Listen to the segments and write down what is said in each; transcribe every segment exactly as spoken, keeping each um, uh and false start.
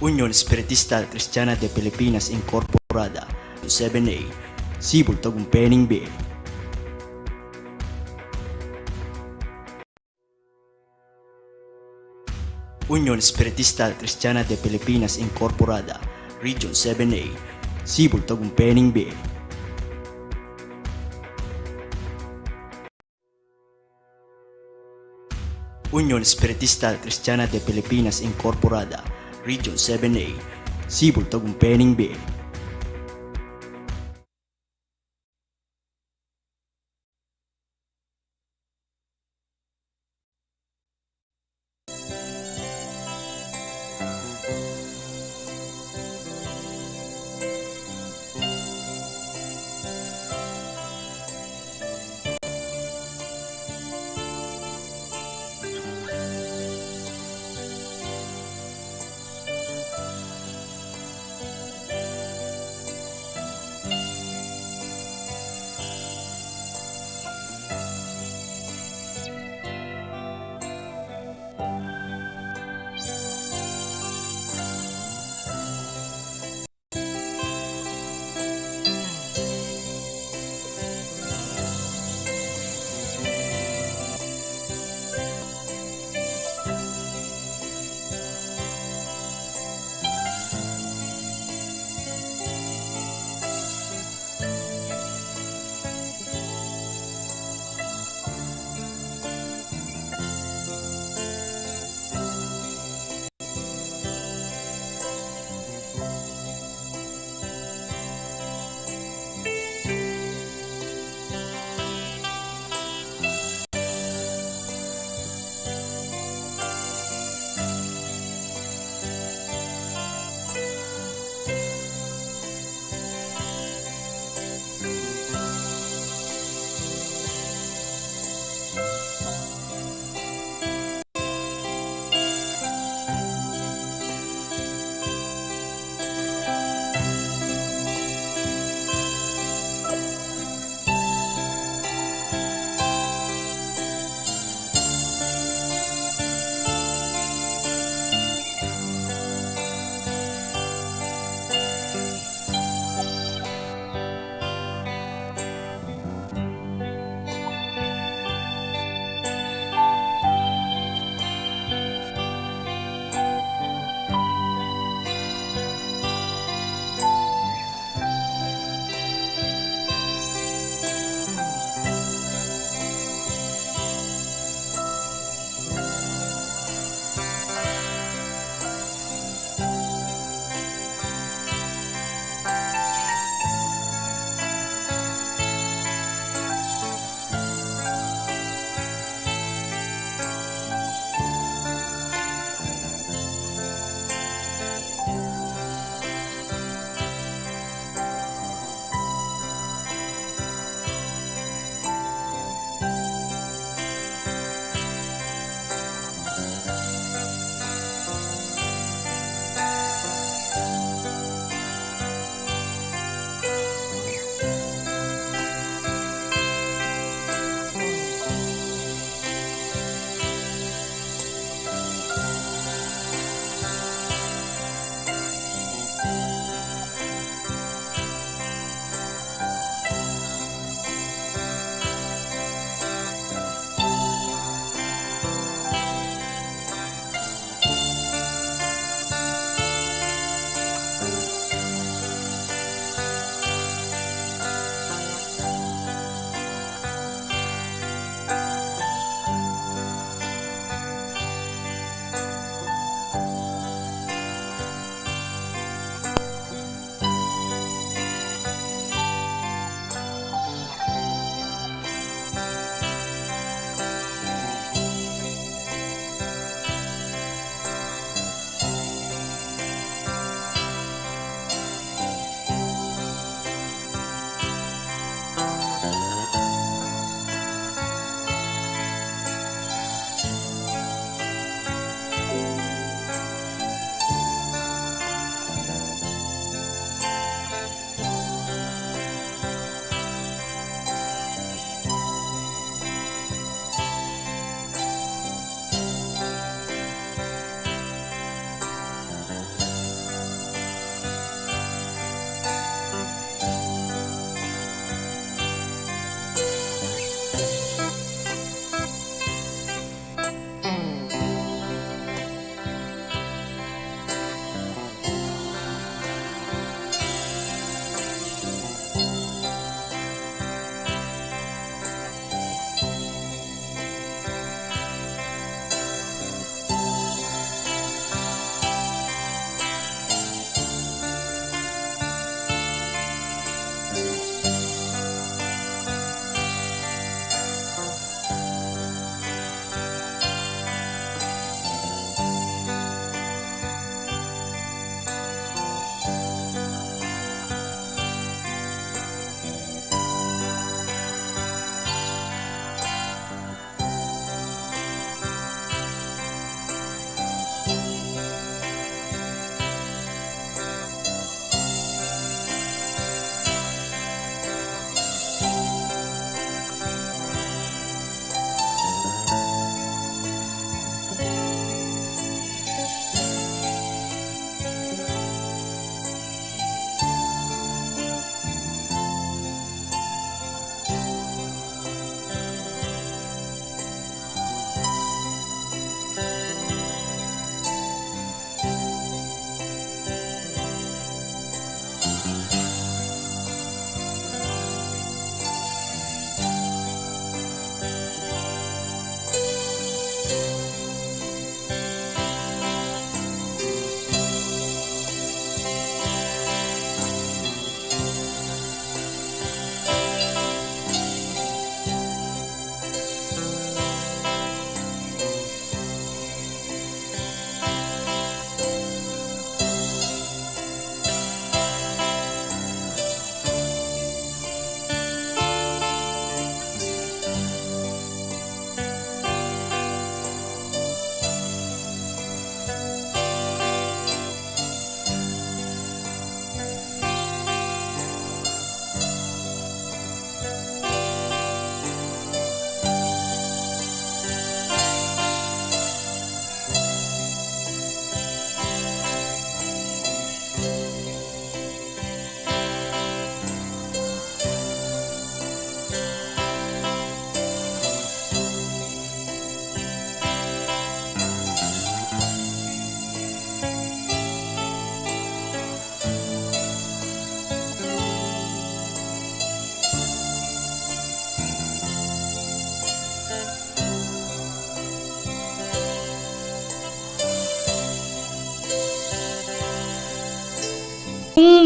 Union Espiritista Cristiana de Pilipinas Incorporada, seven A, Cebu, Tagumpay, Benguet. Union Espiritista Cristiana de Pilipinas Incorporada, Region seven A, Cebu, Tagumpay, Benguet. Union Espiritista Cristiana de Pilipinas Incorporada, Region seven A, Cebu, Tagumpay, Benguet.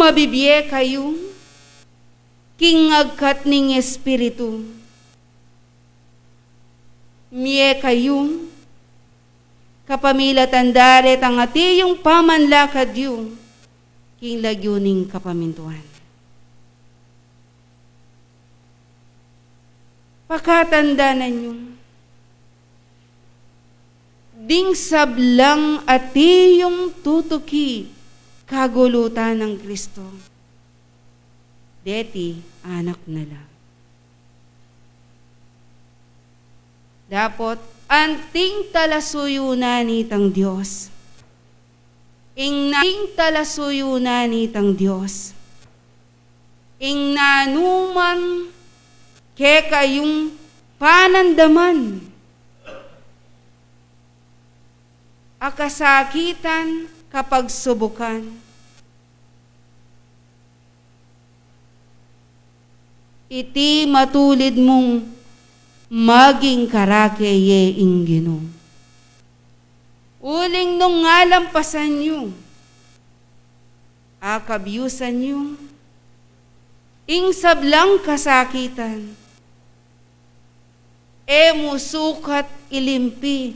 Mabibie kayu king agkat ning Espiritu. Mie kayu kapamilatan da retang ati yung pamanlakad yu king lagyu ning kapamintuan. Pakatandanan yu, ding sablang ati yung tutuki kagulutan nang Kristo, deti anak na la. Dapot anting talasuyu na nitang Dios. Ing na-, anting talasuyu na nitang Dios. Ing nanuman kekayung panandaman a kasakitan, kapagsubukan, iti matulid mung maging karake ye ing Ginu. Uling nung ngalampasan yu, akabyusan yu ing sablang kasakitan, e mu sukat ilimpi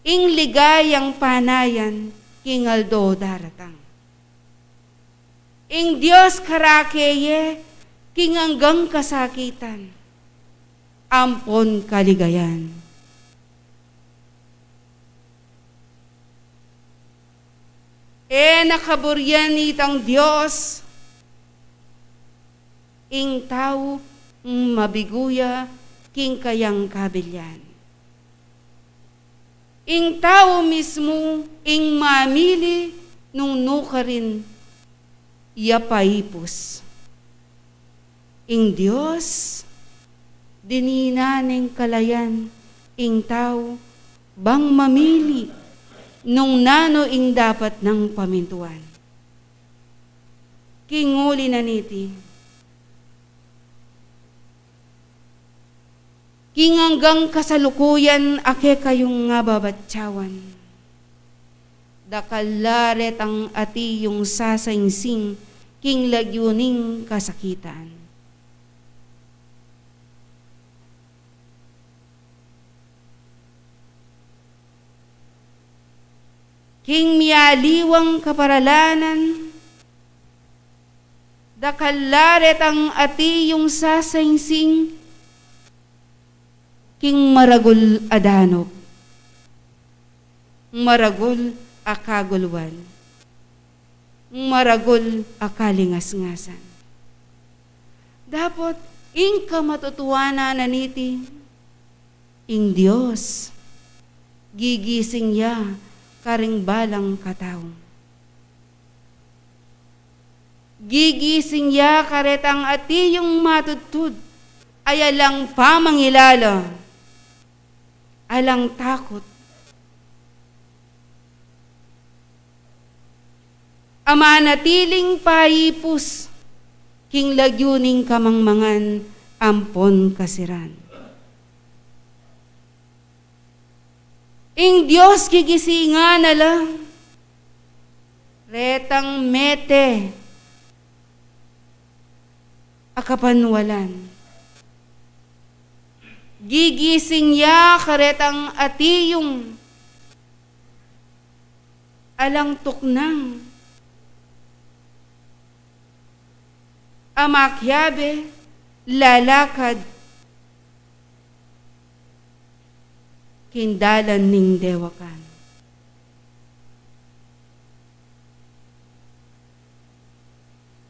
ing ligayang panayan king aldo daratang. Ing Dios karake ye king anggang kasakitan ampon kaligayan. E na kaburian nitang Dios ing tau, mm, mabigu ya king kayang kabilian. Ing tau mismu ing mamili nung nukarin ya paipus. Ing Dios, dininan neng kalayan ing tau bang mamili nung nanu ing dapat nang pamintuan. King uli na niti, king anggang kasalukuyan a kekayung ababatsawan, dakal la retang ati yung sasaingsing king lagyu ning kasakitan. King mialiwang kaparalanan, dakal la retang ati yung sasaingsing king maragul a danup, maragul a kaguluan, maragul a kalingasngasan. Dapot ing kamatutuanan na niti, ing Dios, gigising ya karing balang katau. Gigising ya karetang ati yung matudtud, ay alang pamangilala, alang takut, a manatiling paipus king lagyu ning kamangmangan ampon kasiran. Ing Dios gigisingan na la retang mete a kapanwalan. Gigising ya karetang ati yung alang tuknang a makiabe lalakad king dalan ning dewakan.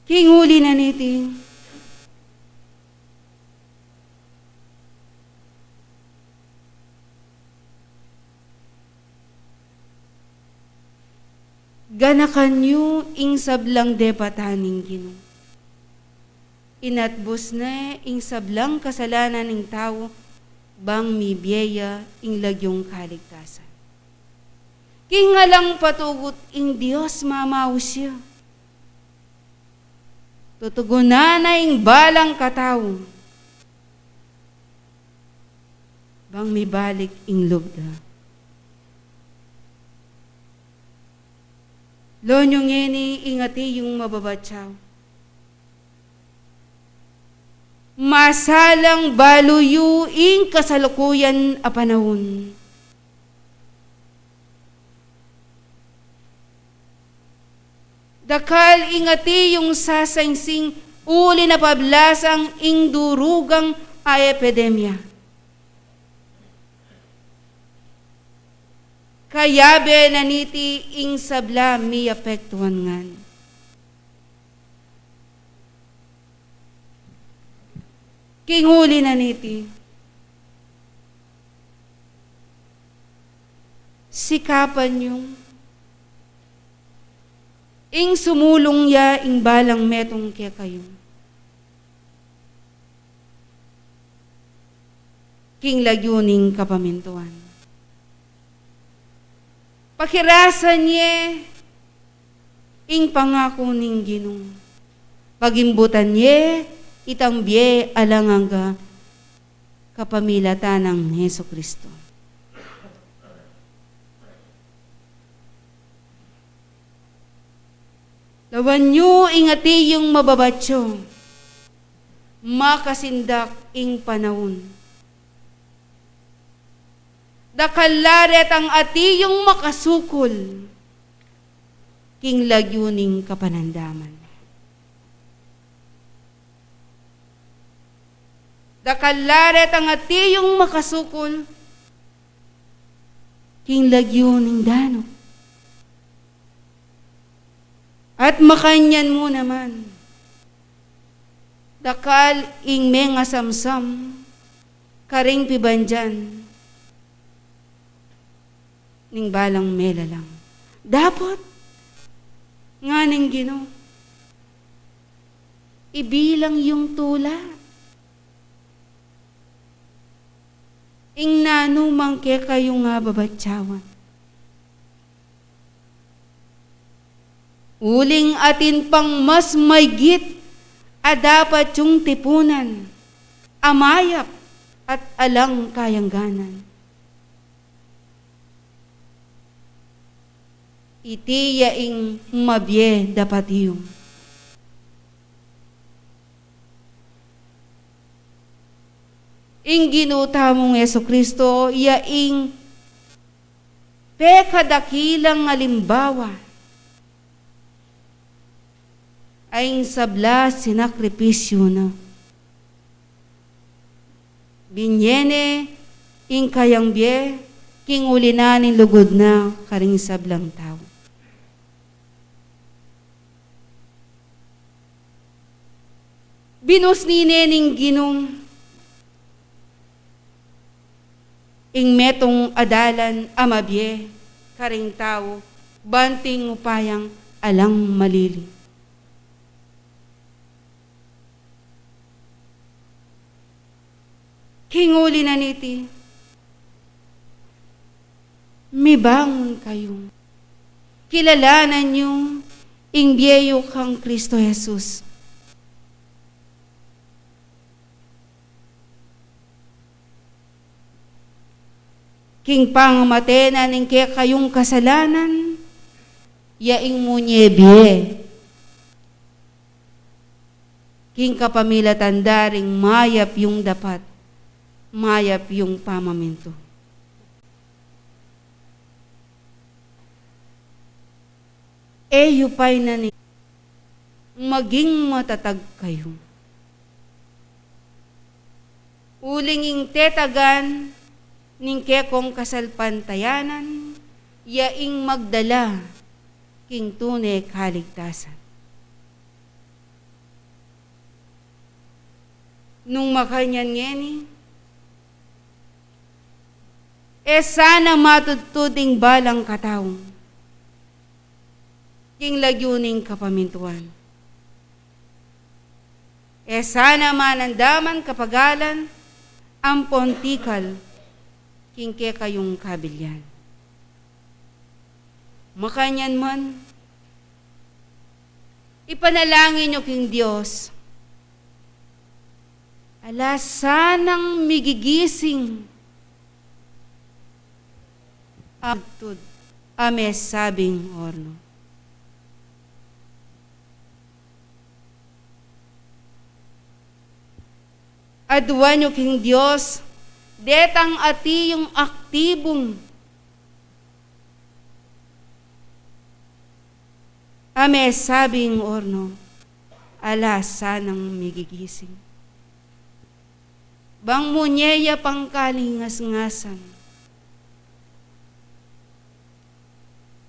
King uli na niti, ganakan yu ing sablang depatan ning Ginu. Inatbus ne ing sablang kasalanan ning tau bang mibie ya ing lagyung kaligtasan. King alang patugut ing Dios mamaus ya. Tutugunan na ing balang katau bang mibalik ing lub da. Lo nyo ngeni ing ati yung mababatsaw. Masalang balu yu ing kasalukuyan a panaun. Dakal ing ati yung sasaingsing uli na pablasang ing durugang a epidemya. Kayabe na niti ing sabla miapektuan ngan. King uli na niti, sikapan yung ing sumulung ya ing balang metung kekayu king lagyu ning kapamintuan. Pakirasan ye ing pangaku ning Ginu. Pagimbutan ye itang bie alang angga kapamilatan nang Jesucristo. Lawan yu ing ati yung mababatyo, makasindak ing panaun. Dakal la retang ati yung makasukul king lagyu ning kapanandaman. Dakal la retang ati yung makasukul king lagyu ning danup. At makanyan mu naman, dakal ing mengasamsam karing pibandian ning balang melalang. Dapot, ngana ning Ginu, ibilang yung tula. Ing nanu man kekayu nga babatyawan. Uling atin pang mas maygit a dapat yung tipunan, a mayap at alang kayangganan. Iti ya ing mabie dapat yu. Ing Ginu tamung Jesucristo, ya ing pekadakilang alimbawa a ing sabla sinakripisyu na. Binie ne ing kayang bie king uli na ning lugud na karing sablang tau. Binusni ne ning Ginu ing metung a dalan a mabie karing tau, ban ing upayang alang malili. King uli na niti, mibangun kayu. Kilalanan yu ing bie yu kang Kristo Jesus. King pangamate na ning kekayung kasalanan, ya ing munye bie. King kapamilatan da ring mayap yung dapat, mayap yung pamamintu. E yu paynan, maging matatag kayu. Uling ing tetagan ning kekong kasalpantayanan, ya ing magdala king tune kaligtasan. Nung makanyan ngeni, e sana matudtud ing balang katau king lagyu ning kapamintuan. E sana manandaman kapagalan ampon tikal king kekayung kabilian. Makanyan man, ipanalangin yu king Dios. Ala sanang migigising a tud a mesabing orno. Aduan yu king Dios detang atiu yung aktibung a mesabing orno, ala sanang migigising. Bang mu ne ya pangkalingas-ngasan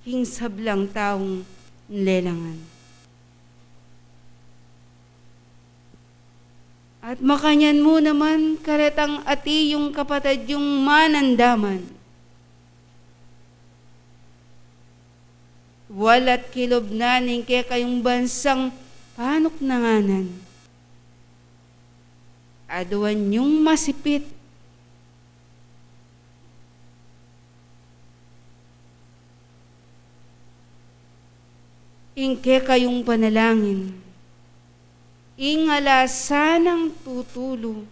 king sablang taung lelangan. At makanyan mu naman karetang atiu yung kapatad yung manandaman. Walat kilub na ning kekayung bansang panuknanganan. Aduan yung masipit ing kekayung panalangin, ing ala sanang tutulu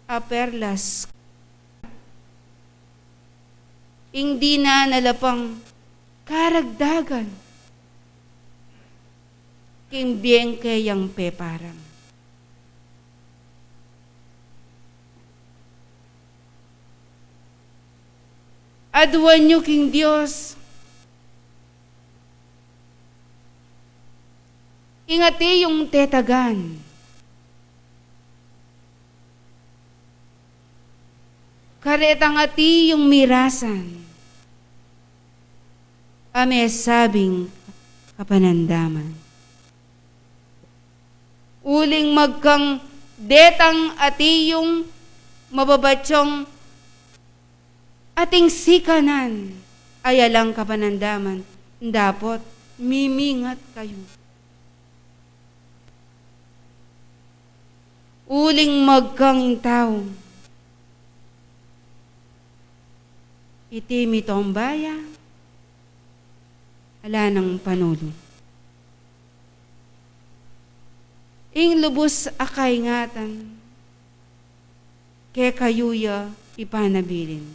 a perlas, ing dinan na la pang karagdagan king bieng keyang peparan. Aduan yu king Dios ing atiu yung tetagan karetang atiu yung mirasan a mesabing kapanandaman. Uling magkang detang atiu yung mababatyong ating sikanan a alang kapanandaman, dapot mimingat kayu. Uling magkang ing tau, iti mitomba ya, ala nang panulu. Ing lubus a kaingatan kekayu ya ipanabilin.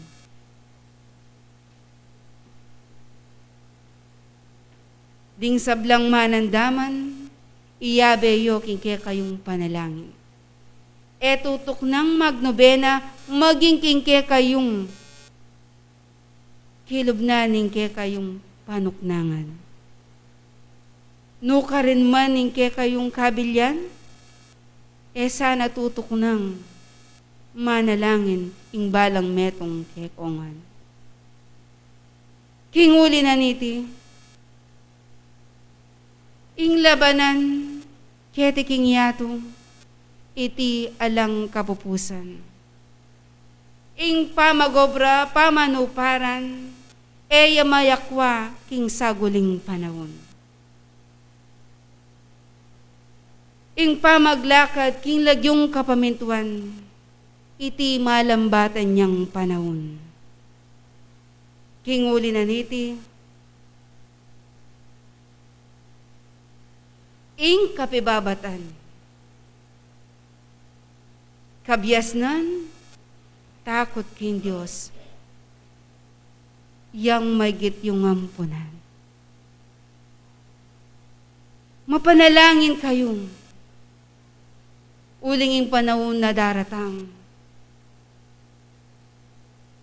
Ding sablang manandaman, iyabe yu king kekayung panalangin. E tutuknang magnobena maging king kekayung kilub na ning kekayung panuknangan. Nukarin man ing kekayung kabilian, e sana tutuknang manalangin ing balang metung kekongan. King uli na niti, ing labanan keti king yatu, iti alang kapupusan. Ing pamagobra, pamanuparan, e ya mayakwa king saguling panaun. Ing pamaglakad king lagyung kapamintuan, iti malambatan yang panaun. King uli na niti, ing kapibabatan, kabiasnan, takut king Dios, yang maygit yung ampunan. Mapanalangin kayu, uling ing panaun a daratang,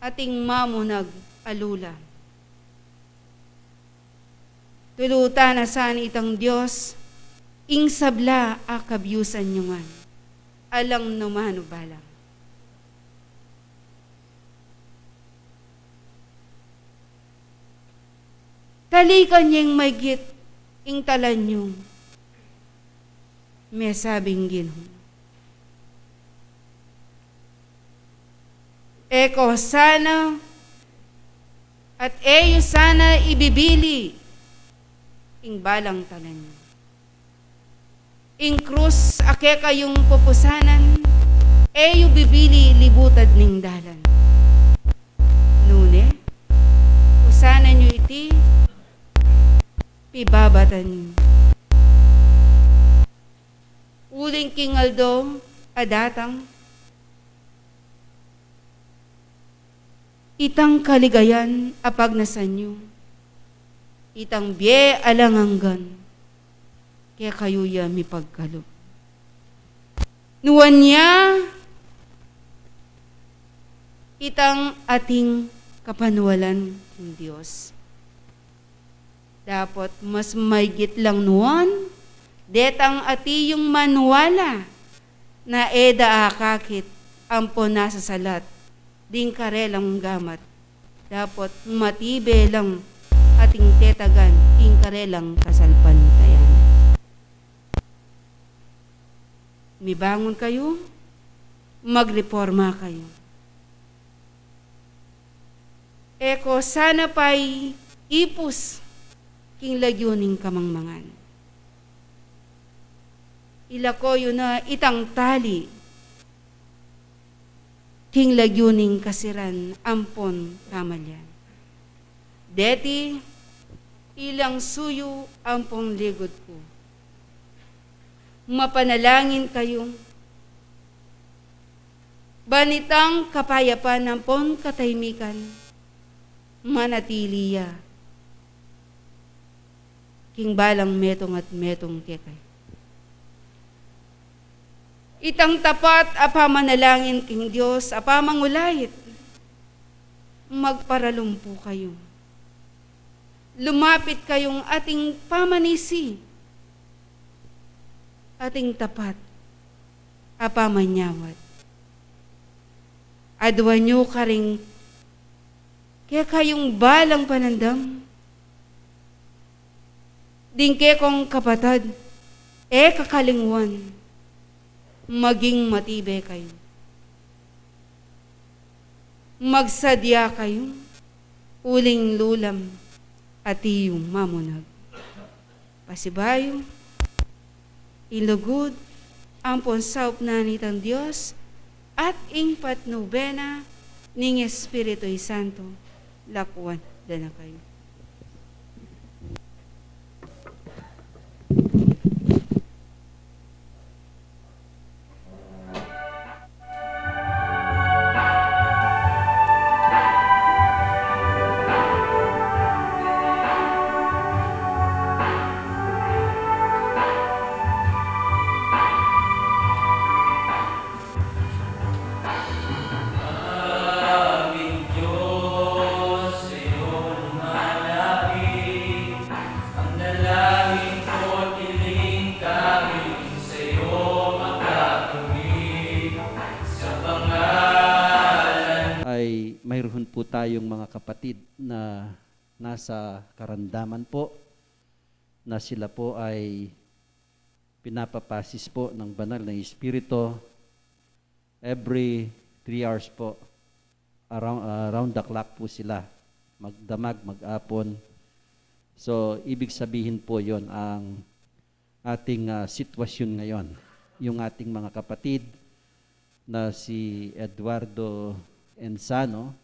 ating mamunag a lula. Tulutan na sana itang Dios ing sabla a kabiusan yu ngan, alang nu man o bala. Talikan yeng maygit ing talan yu, mesabing Ginu. E ko sana at e yu sana ibibili ing balang talan yu. Ing krus a kekayung pupusanan, e yu bibili libutad ning dalan. Nune, pusanan yu iti, pibabatan yu. Uling king aldo a datang, itang kaligayan a pagnasan yu, itang bie alang anggan, kekayu ya mipagkalub. Nuan ya, Itang ating kapanwalan king Dios. Dapot mas maigit lang nuan, detang ati yung manwala na e da akakit ampon nasasalat ding karelang gamat. Dapot matibe lang ating tetagan king karelang kasalpantayanan. Mibangun kayu, magreporma kayu. E ko sana pay ipus king lagyu ning kamangmangan. Ilako yu na itang tali king lagyu ning kasiran ampon kamalian. Deti, ilang suyu ampon ligud ku. Mapanalangin kayu, ban itang kapayapan ampon katahimikan manatili ya king balang metung at metung kekayu. Itang tapat a pamanalangin king Dios a pamangulait, magparalum pu kayu. Lumapit kayung ating pamanisi, ating tapat a pamanyawad. Aduan yu karing kekayung balang panandam, ding kekong kapatad, e kakalingwan, maging matibe kayu. Magsadya kayu, uling lulam ati yung mamunag. Pasibayu, ing lugud ampon saup na nitang Dios, at ing patnube na ning Espiritu Santo, lakuan da na kayu. Aming Diyos, sa'yo lumalapit ang dalangin ko't hiling kami sa'yo makatawid sa pangalan. Ay mayroon po tayong mga kapatid na nasa karamdaman po na sila po ay pinapapasis po ng banal na Espiritu. Every three hours po, around, ah, around the clock po sila, magdamag, mag-apon. So, ibig sabihin po yon ang ating, ah, sitwasyon ngayon. Yung ating mga kapatid na si Eduardo Enzano,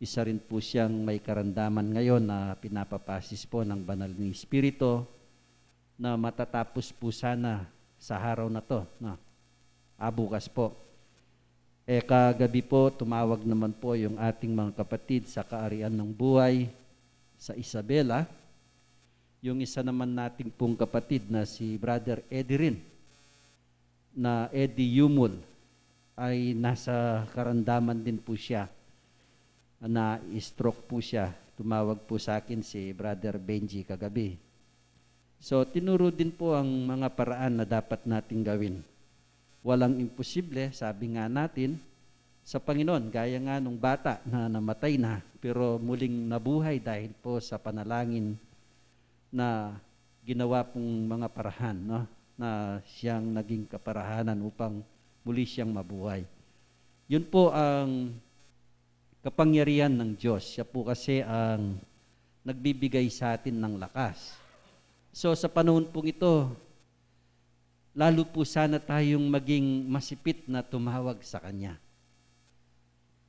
isa rin po siyang may karamdaman ngayon na pinapapasis po ng banal na Espiritu na matatapos po sana sa araw na 'to, no? Ah, bukas po. Eh, kagabi po, tumawag naman po yung ating mga kapatid sa Kaarian ng Buhay sa Isabela. Yung isa naman nating pong kapatid na si Brother Eddie rin, na Eddie Yumul, ay nasa karamdaman din po siya. Na-stroke po siya. Tumawag po sa akin si Brother Benji kagabi. So, tinuro din po ang mga paraan na dapat nating gawin. Walang imposible, sabi nga natin, sa Panginoon, gaya nga nung bata na namatay na, pero muling nabuhay dahil po sa panalangin na ginawa pong mga paraan, no? Na siyang naging kaparahanan upang muli siyang mabuhay. Yun po ang kapangyarihan ng Diyos. Siya po kasi ang nagbibigay sa atin ng lakas. So, sa panahon pong ito, lalo po sana tayong maging masipit na tumawag sa Kanya.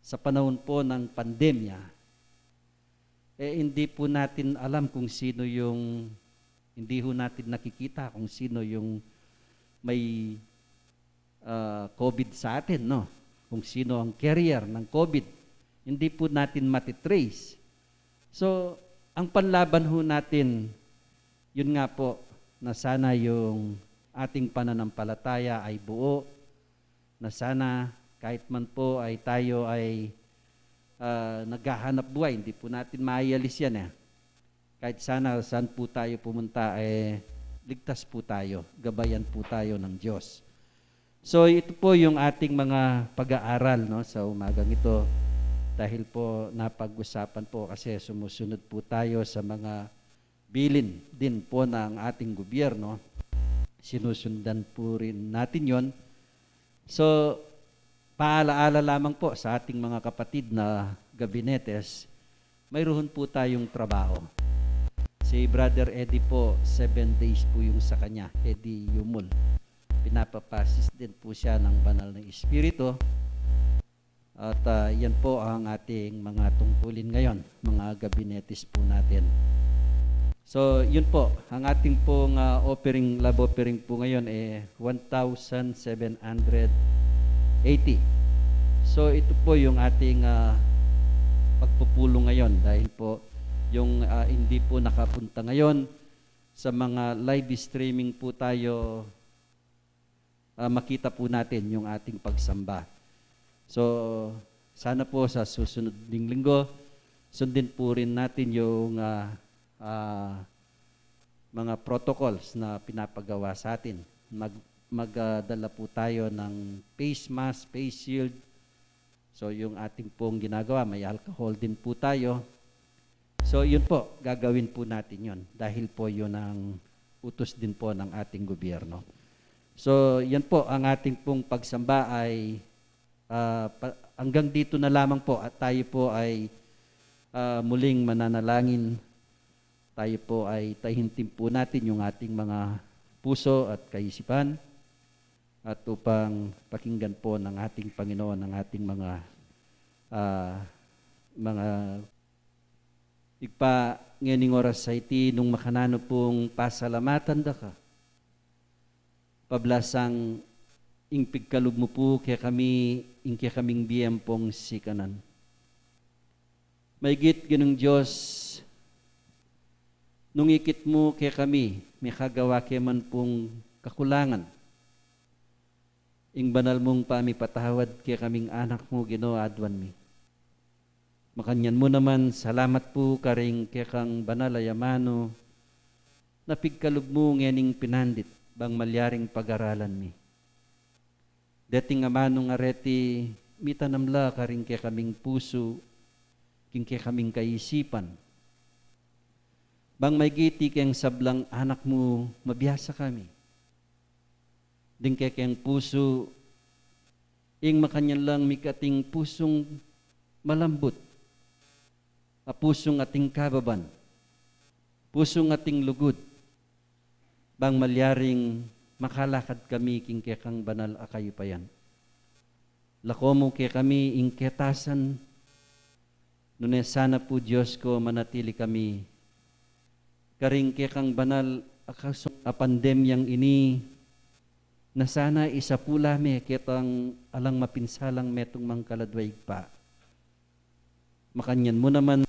Sa panahon po ng pandemya, eh, hindi po natin alam kung sino yung, hindi ho natin nakikita kung sino yung may, ah, COVID sa atin, no? Kung sino ang carrier ng COVID. Hindi po natin matitrace. So, ang panlaban ho natin, yun nga po, na sana yung ating pananampalataya ay buo, na sana kahit man po ay tayo ay ah, naghahanap buhay, hindi po natin maialis yan eh. Kahit sana saan po tayo pumunta, eh, ligtas po tayo, gabayan po tayo ng Diyos. So ito po yung ating mga pag-aaral, no, sa umagang ito. Dahil po napag-usapan po kasi sumusunod po tayo sa mga bilin din po ng ating gobyerno. Sinusundan po rin natin yon. So, paalaala lamang po sa ating mga kapatid na gabinetes, mayroon po tayong trabaho. Si Brother Eddie po, seven days po yung sa kanya, Eddie Yumul. Pinapapasis din po siya ng banal na espiritu. At ah, yan po ang ating mga tungkulin ngayon, mga gabinetes po natin. So, yun po, ang ating pong ah, offering, love offering po ngayon eh one thousand seven hundred eighty. So, ito po yung ating ah, pagpupulong ngayon dahil po yung ah, hindi po nakapunta ngayon sa mga live streaming po tayo, ah, makita po natin yung ating pagsamba. So, sana po sa susunod ding linggo, sundin po rin natin yung ah, ah, mga protocols na pinapagawa sa atin. Mag, magdala po tayo ng face mask, face shield. So, yung ating pong ginagawa, may alcohol din po tayo. So, yun po, gagawin po natin yun. Dahil po yun ang utos din po ng ating gobyerno. So, yan po, ang ating pong pagsamba ay ah, pa, hanggang dito na lamang po at tayo po ay ah, muling mananalangin. Tayo po ay tahintim po natin yung ating mga puso at kaisipan at upang pakinggan po ng ating Panginoon ang ating mga ah, mga Ibpa, ngening oras a iti nung makananu pung pasalamatan da ka. Pablasang ing pigkalub mu pu kekami, ing kekaming bie ampong sikanan. Maigit Ginung Dios, nung ikit mu kekami, mikagawa ke man pung kakulangan, ing banal mung pamipatawad kekaming anak mu, Ginu, aduan mi. Makanyan mu naman, salamat pu karing kekang banal a amanu, na pigkalub mu ngening pinandit bang malyaring pagaralan mi. Deting amanung areti, mitanam la karing kekaming pusu, king kekaming kaisipan. Bang maigit iti keng sablang anak mu, mabiasa kami. Ding kekeng pusu, ing makanyan lang mikating pusung malambut, a pusung ating kababan, pusung ating lugud, bang malyaring makalakad kami king kekang banal a kayupayan. Lako mu kekami ing ketasan, nune sana pu Dios ko manatili kami karing kekang banal a kasung a pandemyang ini, na sana isapula me ketang alang mapinsalang metung mangkaladwa Ibpa. Makanyan mu naman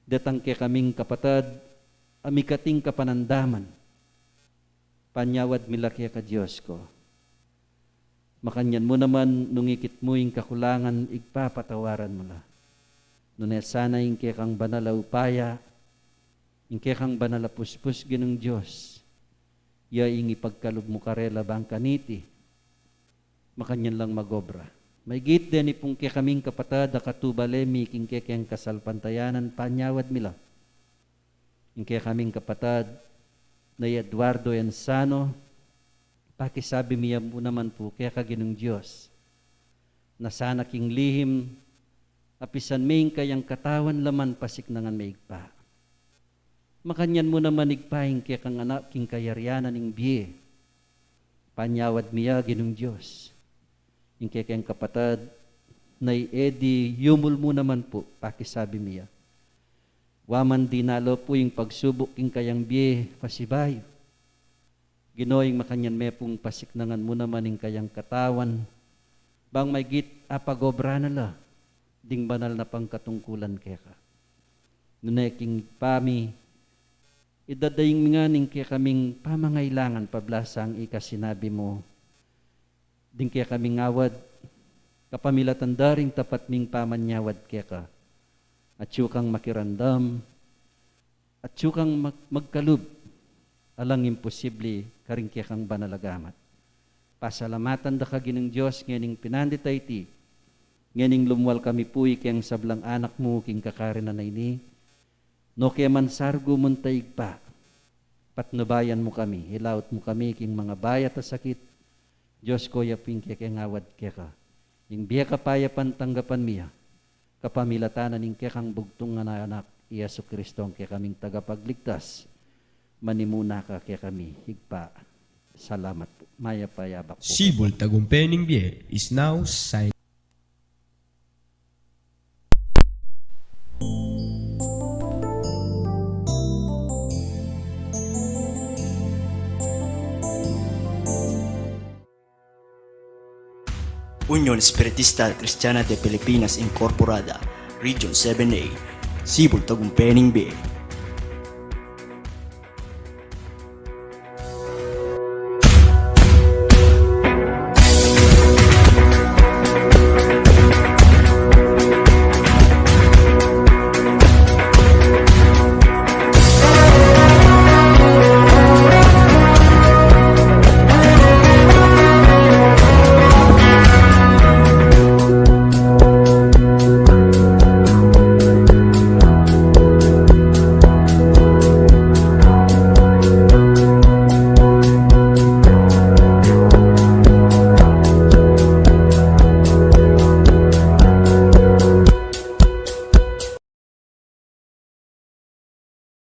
detang kekaming kapatad a mikating kapanandaman, panyawad mi la keka Dios ko. Makanyan mu naman nung ikit mu ing kakulangan, Ibpa, patawaran mu la. Nune sana ing kekang banal a upaya, ing kekang banal a puspus, Ginung Dios, ya ing ipagkalub mu karela bang kaniti makanyan lang magobra. Maigit deni pung kekaming kapatad a katubale mi king kekeng kasalpantayanan, panyawad mi la. Ing kekaming kapatad na i Eduardo Enzano, pakisabi mi ya mu naman pu keka Ginung Dios, na sana king lihim, apisan me ing kayang katawan la man pasiknangan me Ibpa. Makanyan mu naman Ibpa ing kekang anak king kayarian ning bie. Panyawad mi ya Ginung Dios. Ing kekeng kapatad na i Eddie Yumul mu naman pu, pakisabi mi ya. Wa man dinalo pu ing pagsubuk king kayang bie pasibayu, Ginu, ing makanyan me pung pasiknangan mu naman ing kayang katawan, bang maigit apagobra na la ding banal na pangkatungkulan keka. Nune king Ibpa mi, idadaing mi ngan ing kekaming pamangailangan pablasang ika sinabi mu, ding kekaming awad, kapamilatan da ring tapat ming pamanyawad keka. Atyu kang makiramdam, atyu kang mag-, magkalub, alang imposibli karing kekang banal a gamat. Pasalamatan da ka Ginung Dios, ngening pinandit a iti, ngening lumwal kami pu ikeng sablang anak mu king kakarinan a ini, no ke man sargu mu nta Ibpa, patnubayan mu kami, ilaut mu kami king mangabayat a sakit. Dios ko, ya pin kekeng awad keka. Ing bie kapayapan tanggapan mi ya, kapamilatan na ning kekang bugtung a anak, i Jesu Kristo, ing kekaming tagapagligtas. Manimuna ka kekami, Ibpa. Salamat pu. Mayap a yabak pu. Sibul Tagumpay ning Bie is now sign. Union Espiritista Kristiana de Pilipinas Incorporada, Region seven A, Sibul Tagumpay ning Bie.